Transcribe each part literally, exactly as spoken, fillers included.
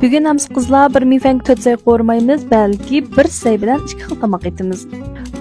بۈگۈن ھەممىسى قىزلار بىر مېيفەنگە تۆت سەي قورۇمايمىز، بەلكى بىر سەي بىلەن ئىككى خىل تاماق ئېتىمىز.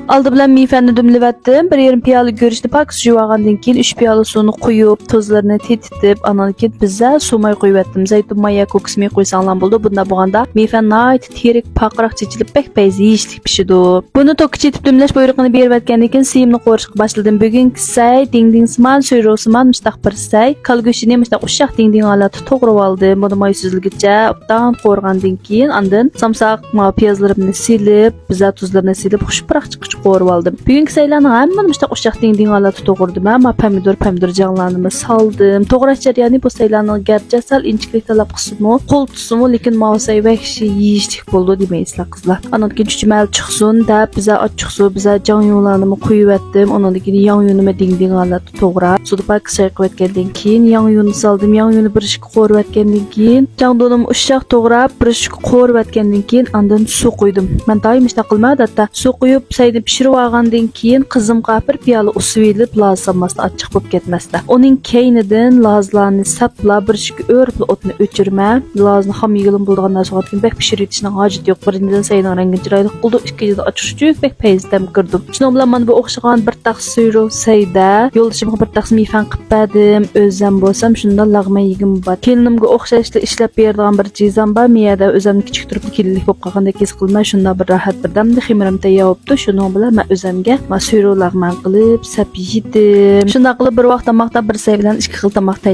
ئالدى بىلەن مېيفەننى دۈملىۋەتتىم. بىر يېرىم پىيالە گۈرۈچنى پاكىز يۇيۇۋالغاندىن كېيىن، ئۈچ پىيالە سۇنى قۇيۇپ، تۇزلىرىنى تېتىتىپ، ئانان كېيىن بىزە سۇ ماي قۇيۇۋەتتىم. زەيتۇن ماي يا كوكۇس مېيى قۇيساڭلار بولىدۇ. بۇنداق بولغاندا مېيفەن ناھايىتى تېرىك، پارقىراق چېچىلىپ، بەك پەيزى يېيىشلىك پىشىدۇ. بۇنى توكقا چېتىپ دۈملەش بۇيرۇقىنى بېرىۋەتكەندىن كېيىن، سىيىمنى قورۇشقا باشلىدىم. بۈگۈنكى سەي دىڭدىڭسىمان، سۈيروسىمان مۇشتاق بىر سەي. كالا گۆشىنى مۇشتاق ئۇششاق دىڭدىڭ ھالەتتە توغرىۋالدىم. بۇنى ماي سۈزۈلگۈچە ئوبدان قورۇغاندىن كېيىن، ئاندىن سامساق، ماۋۇ پىيازلىرىمنى سېلىپ، بىزە تۇزلىرىنى سېلىپ، خۇش پۇراق چىققۇچە قورۇۋالدىم. بۈگۈنكى سەيلەرنىڭ ھەممىنى مۇشتاق ئۇششاق دىڭدىڭ ھالەتتە توغرىدىم. ھە، ما پەمىدۇر، پەمىدۇر جاڭلارنىمۇ سالدىم. توغراش جەريانى بۇ سەيلەرنىڭ گەرچە سەل ئىنچىكىلىك تەلەپ قىلسىمۇ، قول تۇتسىمۇ، لېكىن ماۋۇ سەي ۋەھشىي يېيىشلىك بولىدۇ دېمەيسىلەر، قىزلار. ئانان كېيىن چۈچۈمەل چىقسۇن دەپ، بىزە ئاچچىقسۇ، بىزە جاڭيۇلارنىمۇ قۇيۇۋەتتىم. ئاناندىن كېيىن ياڭيۇنىمۇ دىڭدىڭ ھالەتتە توغراپ، سۇدا پاكىز چايقىۋەتكەندىن كېيىن، ياڭيۇنى سالدىم. ياڭيۇنى بىر ئىككى قورۇۋەتكەندىن كېيىن، جاڭدۇنۇمنى ئۇششاق توغراپ، بىر ئىككى قورۇۋەتكەندىن كېيىن، ئاندىن سۇ قۇيدۇم. مەن دائىم مۇشۇنداق قىلىمەن، ئادەتتە. سۇ قۇيۇپ، سەينى پىشۇرۇۋالغاندىن كېيىن، قىزىمغا بىر پىيالە ئۇ سۇ ئېلىپ، لازا سالماستىن، ئاچچىق بولۇپ كەتمەستە. ئۇنىڭ كەينىدىن لازىلارنى سەپلا، بىر ئىككى ئۆرۈپلا ئوتنى ئۆچۈرمەن. لازىنى خام يېگىلىمۇ بولىدىغان نەرسە بولغاندىكىن بەك پىشۇرۇۋېتىشنىڭ ھاجىتى يوق. بىرىنچىدىن، سەينىڭ رەڭگىنى چىرايلىق قىلىدۇ، ئىككىنچىدىن، ئاچچىق چۈچۈك بەك پەيزى تەم كىرىدۇ. شۇنىڭ بىلەن مانا بۇ ئوخشىغان بىر تاخسا سۈيرو سەيدە يولدىشىمغا بىر تاخسا مېيفەن قىلىپ بەردىم. ئۆزەم بولسام شۇنداق لەغمەن يېگۈم بار. كېلىنىمگە ئوخشاشلا ئىشلەپ بېرىدىغان بىر جىزام بار. مەيەردە ئۆزەمنى كىچىك تۇرۇپلا كېلىنلىك بولۇپ قالغاندەك ھېس قىلىمەن. شۇنداق بىر راھەت بىردەمدە خېمىرىم تەييار بوپتۇ. شۇنىڭ بىلەن مەن ئۆزەمگە ما سۈيرو لەغمەن قىلىپ سەپ يېدىم. شۇنداق قىلىپ بىر ۋاق تاماقتا بىر سەي بىلەن ئىككى خىل تاماق تەييار.